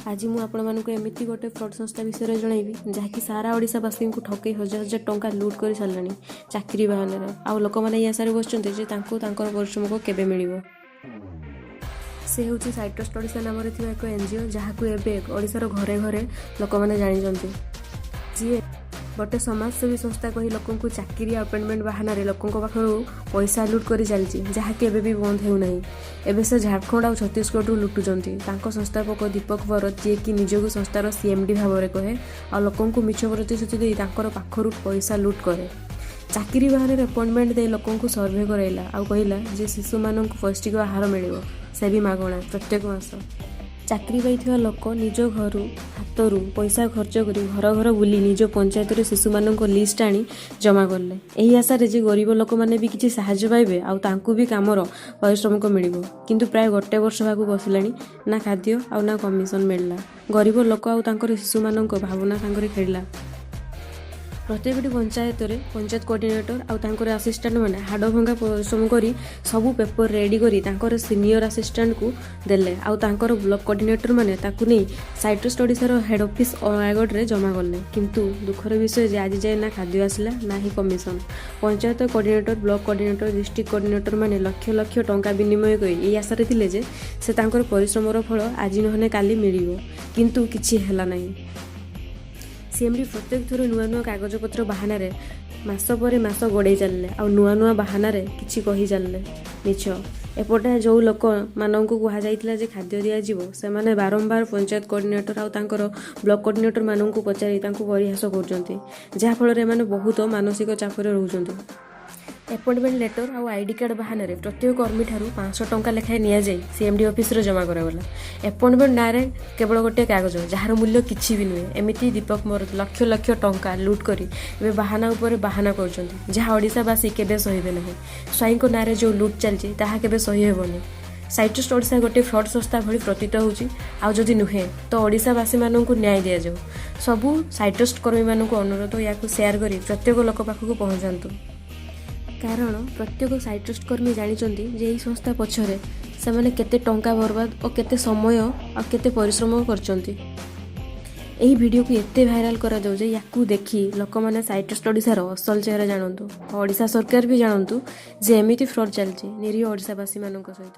ଆଜି ମୁଁ ଆପଣମାନଙ୍କୁ ଏମିତି ଗୋଟେ ଫ୍ରଡ୍ ସଂସ୍ଥା ବିଷୟରେ ଜଣାଇବି, ଯାହାକି ସାରା ଓଡ଼ିଶାବାସୀଙ୍କୁ ଠକେଇ ହଜାର ହଜାର ଟଙ୍କା ଲୁଟ୍ କରି ସାରିଲାଣି ଚାକିରି ବାହାନାରେ। ଆଉ ଲୋକମାନେ ଏହି ଆଶାରେ ବସିଛନ୍ତି ଯେ ତାଙ୍କୁ ତାଙ୍କର ପରିଶ୍ରମକୁ କେବେ ମିଳିବ। ସେ ହେଉଛି ସାଇଟ୍ରଷ୍ଟ ଓଡ଼ିଶା ନାମରେ ଥିବା ଏକ ଏନ୍ଜିଓ, ଯାହାକୁ ଏବେ ଓଡ଼ିଶାର ଘରେ ଘରେ ଲୋକମାନେ ଜାଣିଛନ୍ତି, ଯିଏ ଗୋଟେ ସମାଜସେବୀ ସଂସ୍ଥା କହି ଲୋକଙ୍କୁ ଚାକିରି, ଆପଏଣ୍ଟମେଣ୍ଟ ବାହାନାରେ ଲୋକଙ୍କ ପାଖରୁ ପଇସା ଲୁଟ୍ କରି ଚାଲିଛି, ଯାହାକି ଏବେ ବି ବନ୍ଦ ହେଉନାହିଁ। ଏବେ ସେ ଝାଡ଼ଖଣ୍ଡ ଆଉ ଛତିଶଗଡ଼ରୁ ଲୁଟୁଛନ୍ତି। ତାଙ୍କ ସଂସ୍ଥାପକ ଦୀପକ ଭରତ, ଯିଏକି ନିଜକୁ ସଂସ୍ଥାର ସିଏମ୍ଡି ଭାବରେ କହେ ଆଉ ଲୋକଙ୍କୁ ମିଛ ପ୍ରତିଶ୍ରୁତି ଦେଇ ତାଙ୍କର ପାଖରୁ ପଇସା ଲୁଟ୍ କରେ। ଚାକିରି ବାହାନାରେ ଆପଏଣ୍ଟମେଣ୍ଟ ଦେଇ ଲୋକଙ୍କୁ ସର୍ଭେ କରାଇଲା ଆଉ କହିଲା ଯେ ଶିଶୁମାନଙ୍କୁ ପୌଷ୍ଟିକ ଆହାର ମିଳିବ, ସେ ବି ମାଗଣା, ପ୍ରତ୍ୟେକ ମାସ। ଚାକିରି ପାଇଥିବା ଲୋକ ନିଜ ଘରୁ ହାତରୁ ପଇସା ଖର୍ଚ୍ଚ କରି ଘର ଘର ବୁଲି ନିଜ ପଞ୍ଚାୟତରେ ଶିଶୁମାନଙ୍କ ଲିଷ୍ଟ ଆଣି ଜମା କଲେ, ଏହି ଆଶାରେ ଯେ ଗରିବ ଲୋକମାନେ ବି କିଛି ସାହାଯ୍ୟ ପାଇବେ ଆଉ ତାଙ୍କୁ ବି କାମର ପାରିଶ୍ରମିକ ମିଳିବ। କିନ୍ତୁ ପ୍ରାୟ ଗୋଟେ ବର୍ଷ ହେବାକୁ ବସିଲାଣି, ନା ଖାଦ୍ୟ ଆଉ ନା କମିଶନ ମିଳିଲା। ଗରିବ ଲୋକ ଆଉ ତାଙ୍କର ଶିଶୁମାନଙ୍କ ଭାବନା ସାଙ୍ଗରେ ଖେଳିଲା। ପ୍ରତ୍ୟେକଟି ପଞ୍ଚାୟତରେ ପଞ୍ଚାୟତ କୋଅର୍ଡିନେଟର ଆଉ ତାଙ୍କର ଆସିଷ୍ଟାଣ୍ଟମାନେ ହାଡ଼ଭଙ୍ଗା ପରିଶ୍ରମ କରି ସବୁ ପେପର ରେଡ଼ି କରି ତାଙ୍କର ସିନିୟର ଆସିଷ୍ଟାଣ୍ଟକୁ ଦେଲେ ଆଉ ତାଙ୍କର ବ୍ଲକ କୋଅର୍ଡିନେଟର ମାନେ ତାକୁ ନେଇ ସାଇଟ୍ରଷ୍ଟ ଓଡ଼ିଶାର ହେଡ୍ ଅଫିସ୍ ନୟାଗଡ଼ରେ ଜମା କଲେ। କିନ୍ତୁ ଦୁଃଖର ବିଷୟ ଯେ ଆଜି ଯାଏ ନା ଖାଦ୍ୟ ଆସିଲା, ନା ହିଁ commission. Panchayat coordinator, block coordinator, district coordinator ମାନେ ଲକ୍ଷ ଲକ୍ଷ ଟଙ୍କା ବିନିମୟ କରି ଏହି ଆଶାରେ ଥିଲେ ଯେ ସେ ତାଙ୍କର ପରିଶ୍ରମର ଫଳ ଆଜି ନହେଲେ କାଲି ମିଳିବ। କିନ୍ତୁ କିଛି ହେଲା ନାହିଁ। ସିଏମ୍ଡି ପ୍ରତ୍ୟେକ ଥର ନୂଆ ନୂଆ କାଗଜପତ୍ର ବାହାନାରେ ମାସ ପରେ ମାସ ଗଡ଼େଇ ଚାଲିଲେ ଆଉ ନୂଆ ନୂଆ ବାହାନାରେ କିଛି କହି ଚାଲିଲେ ମିଛ। ଏପଟେ ଯେଉଁ ଲୋକମାନଙ୍କୁ କୁହାଯାଇଥିଲା ଯେ ଖାଦ୍ୟ ଦିଆଯିବ, ସେମାନେ ବାରମ୍ବାର ପଞ୍ଚାୟତ କୋଅର୍ଡିନେଟର ଆଉ ତାଙ୍କର ବ୍ଲକ କୋଅର୍ଡିନେଟର ମାନଙ୍କୁ ପଚାରି ତାଙ୍କୁ ପରିହାସ କରୁଛନ୍ତି, ଯାହାଫଳରେ ଏମାନେ ବହୁତ ମାନସିକ ଚାପରେ ରହୁଛନ୍ତି। ଆପଏଣ୍ଟମେଣ୍ଟ ଲେଟର ଆଉ ଆଇଡି କାର୍ଡ଼ ବାହାନାରେ ପ୍ରତ୍ୟେକ କର୍ମୀଠାରୁ 500 ଟଙ୍କା ଲେଖାଏଁ ନିଆଯାଇ ସିଏମ୍ଡି ଅଫିସରେ ଜମା କରାଗଲା। ଆପଏଣ୍ଟମେଣ୍ଟ ନାଁରେ କେବଳ ଗୋଟିଏ କାଗଜ, ଯାହାର ମୂଲ୍ୟ କିଛି ବି ନୁହେଁ। ଏମିତି ଦୀପକ ମରତ ଲକ୍ଷ ଲକ୍ଷ ଟଙ୍କା ଲୁଟ୍ କରି ଏବେ ବାହାନା ଉପରେ ବାହାନା କରୁଛନ୍ତି, ଯାହା ଓଡ଼ିଶାବାସୀ କେବେ ସହିବେ ନାହିଁ। ସ୍ୱାଇଁଙ୍କ ନାଁରେ ଯେଉଁ ଲୁଟ୍ ଚାଲିଛି, ତାହା କେବେ ସହି ହେବନି। ସାଇଟ୍ରଷ୍ଟ ଓଡ଼ିଶା ଗୋଟିଏ ଫ୍ରଡ୍ ସଂସ୍ଥା ଭଳି ପ୍ରତୀତ ହେଉଛି। ଆଉ ଯଦି ନୁହେଁ ତ ଓଡ଼ିଶାବାସୀମାନଙ୍କୁ ନ୍ୟାୟ ଦିଆଯାଉ। ସବୁ ସାଇଟ୍ରଷ୍ଟ କର୍ମୀମାନଙ୍କୁ ଅନୁରୋଧ, ୟାକୁ ସେୟାର କରି ପ୍ରତ୍ୟେକ ଲୋକ ପାଖକୁ ପହଞ୍ଚାନ୍ତୁ। କାରଣ ପ୍ରତ୍ୟେକ ସାଇଟ୍ରଷ୍ଟ କର୍ମୀ ଜାଣିଛନ୍ତି ଯେ ଏହି ସଂସ୍ଥା ପଛରେ ସେମାନେ କେତେ ଟଙ୍କା ବର୍ବାଦ ଓ କେତେ ସମୟ ଆଉ କେତେ ପରିଶ୍ରମ କରିଛନ୍ତି। ଏହି ଭିଡ଼ିଓକୁ ଏତେ ଭାଇରାଲ କରାଯାଉ ଯେ ୟାକୁ ଦେଖି ଲୋକମାନେ ସାଇଟ୍ରଷ୍ଟ ଓଡ଼ିଶାର ଅସଲ ଚେହେରା ଜାଣନ୍ତୁ ଆଉ ଓଡ଼ିଶା ସରକାର ବି ଜାଣନ୍ତୁ ଯେ ଏମିତି ଫ୍ରଡ୍ ଚାଲିଛି ନିରୀହ ଓଡ଼ିଶାବାସୀମାନଙ୍କ ସହିତ।